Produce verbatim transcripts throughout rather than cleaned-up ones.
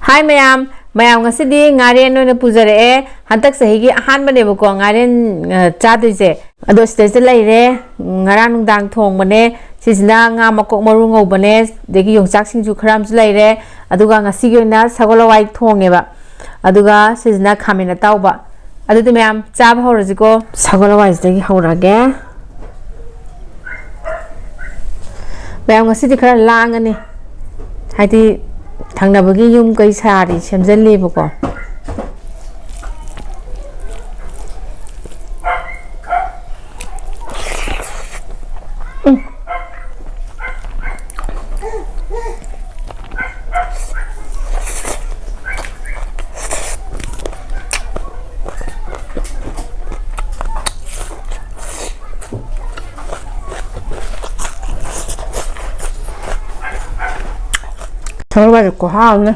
ꯍꯥꯏ ꯃꯌꯥꯝ, ꯃꯌꯥꯝ ꯉꯁꯤꯗꯤ ꯉꯥꯔꯦꯟ ꯑꯣꯏꯅ ꯄꯨꯖꯔꯛꯑꯦ꯫ ꯍꯟꯗꯛ ꯆꯍꯤꯒꯤ ꯑꯍꯥꯟꯕꯅꯦꯕꯀꯣ ꯉꯥꯔꯦꯟ, ꯑ, ꯆꯥꯗꯣꯏꯁꯦ꯫ ꯑꯗꯣ ꯁꯤꯗꯩꯁꯤꯗ ꯂꯩꯔꯦ, ꯉꯔꯥꯡ ꯅꯨꯡꯗꯥꯡ ꯊꯣꯡꯕꯅꯦ꯫ ꯁꯤꯁꯤꯅ ꯉꯥ ꯃꯀꯣꯛ ꯃꯔꯨ ꯉꯧꯕꯅꯦ, ꯑꯗꯒꯤ ꯌꯣꯡꯆꯥꯛ ꯁꯤꯡꯖꯨ ꯈꯔ ꯑꯃꯁꯨ ꯂꯩꯔꯦ꯫ ꯑꯗꯨꯒ ꯉꯁꯤꯒꯤ ꯑꯣꯏꯅ ꯁꯒꯣꯜ ꯍꯋꯥꯏ ꯊꯣꯡꯉꯦꯕ꯫ ꯑꯗꯨꯒ ꯁꯤꯁꯤꯅ ꯈꯥꯃꯦꯟ ꯑꯇꯥꯎꯕ꯫ ꯑꯗꯨꯗꯤ ꯃꯌꯥꯝ ꯆꯥꯕ ꯍꯧꯔꯁꯤꯀꯣ꯫ ꯁꯒꯣꯜ ꯍꯋꯥꯏꯁꯤꯗꯒꯤ ꯍꯧꯔꯒꯦ꯫ ꯃꯌꯥꯝ ꯉꯁꯤꯗꯤ ꯈꯔ ꯂꯥꯡꯉꯅꯤ, ꯍꯥꯏꯗꯤ ꯊꯪꯅꯕꯒꯤ ꯌꯨꯝ ꯀꯩ ꯁꯥꯔꯤ ꯁꯦꯝꯖꯜꯂꯤꯕꯀꯣ꯫ ꯎꯝ꯫ ꯁꯒꯣꯜ ꯍꯋꯥꯏꯁꯦ ꯈꯨꯍꯥꯎ ꯑꯃꯅꯦ꯫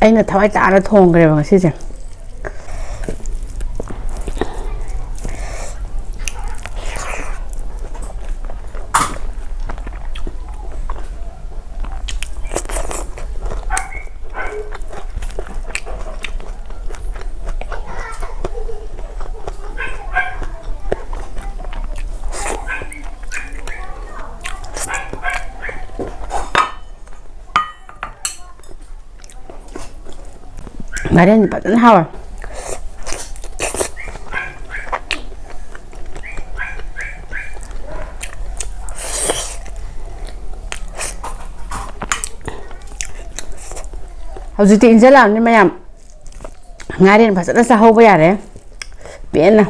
ꯑꯩꯅ ꯊꯋꯥꯏ ꯇꯥꯅ ꯊꯣꯡꯈ꯭ꯔꯦꯕ ꯉꯁꯤꯁꯦ꯫ ꯉꯥꯔꯦꯟ ꯐꯖꯅ ꯍꯥꯎꯋꯦ꯫ ꯍꯧꯖꯤꯛꯇꯤ ꯏꯟꯖꯜꯂꯛꯑꯕꯅꯤ ꯃꯌꯥꯝ, ꯉꯥꯔꯦꯟ ꯐꯖꯅ ꯆꯥꯍꯧꯕ ꯌꯥꯔꯦ꯫ ꯄꯦꯟꯅ꯫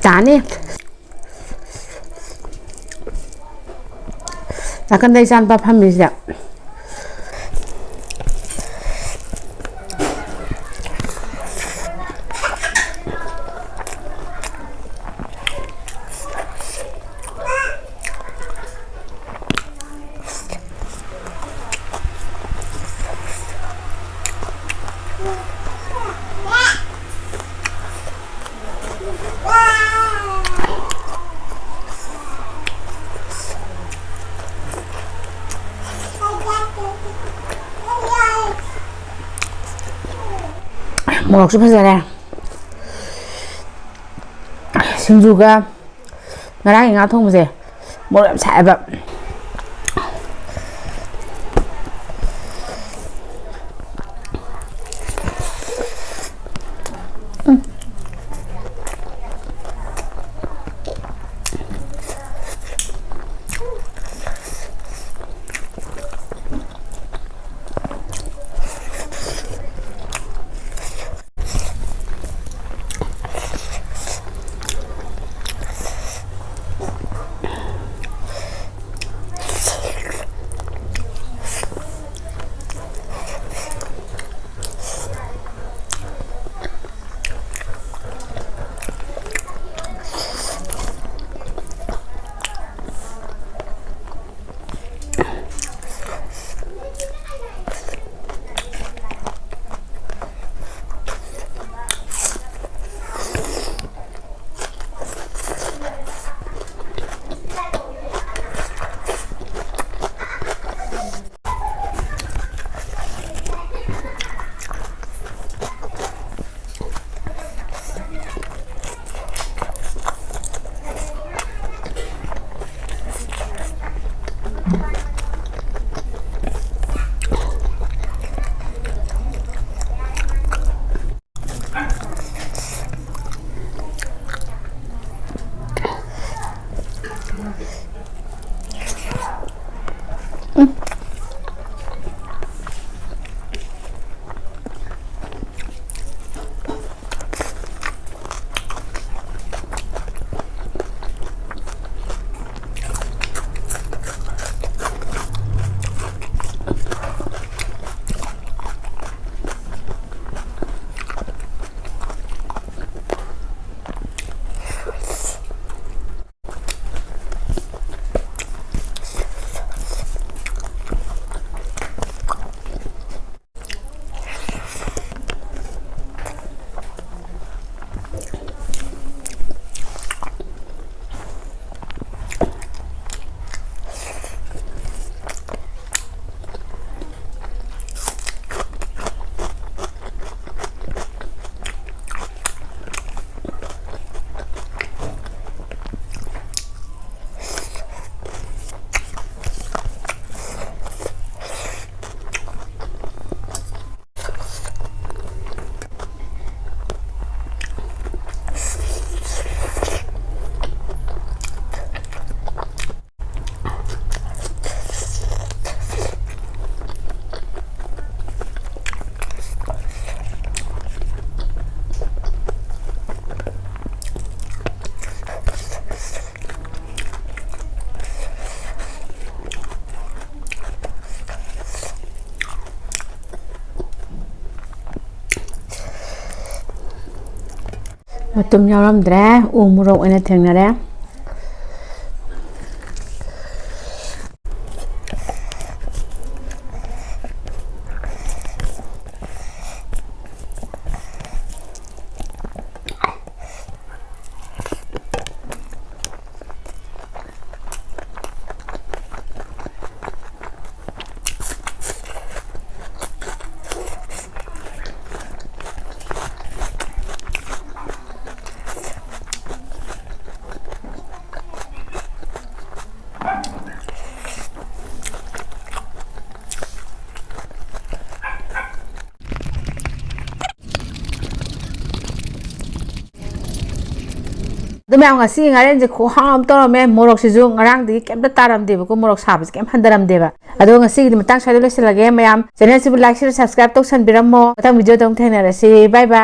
ꯆꯥꯅꯤ꯫ ꯅꯥꯀꯟꯗ ꯏꯆꯥꯅꯨꯄꯥ ꯐꯝꯃꯤꯁꯦ꯫ ꯃꯣꯔꯣꯛꯁꯨ ꯐꯖꯔꯦ꯫ ꯁꯤꯡꯖꯨꯒ ꯉꯔꯥꯡꯒꯤ ꯉꯥ ꯊꯣꯡꯕꯁꯦ ꯃꯣꯔꯣꯛ ꯌꯥꯝ ꯁꯥꯏꯑꯦꯕ꯫ ꯃꯇꯨꯝ ꯌꯥꯎꯔꯝꯗ꯭ꯔꯦ, ꯎ ꯃꯣꯔꯣꯛ ꯑꯣꯏꯅ ꯊꯦꯡꯅꯔꯦ꯫ ꯑꯗꯨ ꯃꯌꯥꯝ, ꯉꯁꯤꯒꯤ ꯉꯥꯔꯦꯟꯁꯦ ꯈꯨꯍꯥꯎ ꯑꯃ ꯇꯧꯔꯝꯃꯦ꯫ ꯃꯣꯔꯣꯛꯁꯤꯁꯨ ꯉꯔꯥꯡꯗꯒꯤ ꯀꯩꯝꯇ ꯇꯥꯔꯝꯗꯦꯕꯀꯣ, ꯃꯣꯔꯣꯛ ꯁꯥꯕꯁꯦ ꯀꯩꯝ ꯍꯟꯊꯔꯝꯗꯦꯕ꯫ ꯑꯗꯣ ꯉꯁꯤꯒꯤꯗꯤ ꯃꯇꯥꯡ ꯁ꯭ꯋꯥꯏꯗ ꯂꯣꯏꯁꯤꯜꯂꯒꯦ꯫ ꯃꯌꯥꯝ channel ꯁꯤꯕꯨ like, share, subscribe ꯇꯧꯁꯟꯕꯤꯔꯝꯃꯣ꯫ ꯃꯊꯪ video ꯗ ꯑꯃꯨꯛ ꯊꯦꯡꯅꯔꯁꯤ꯫ Bye bye꯫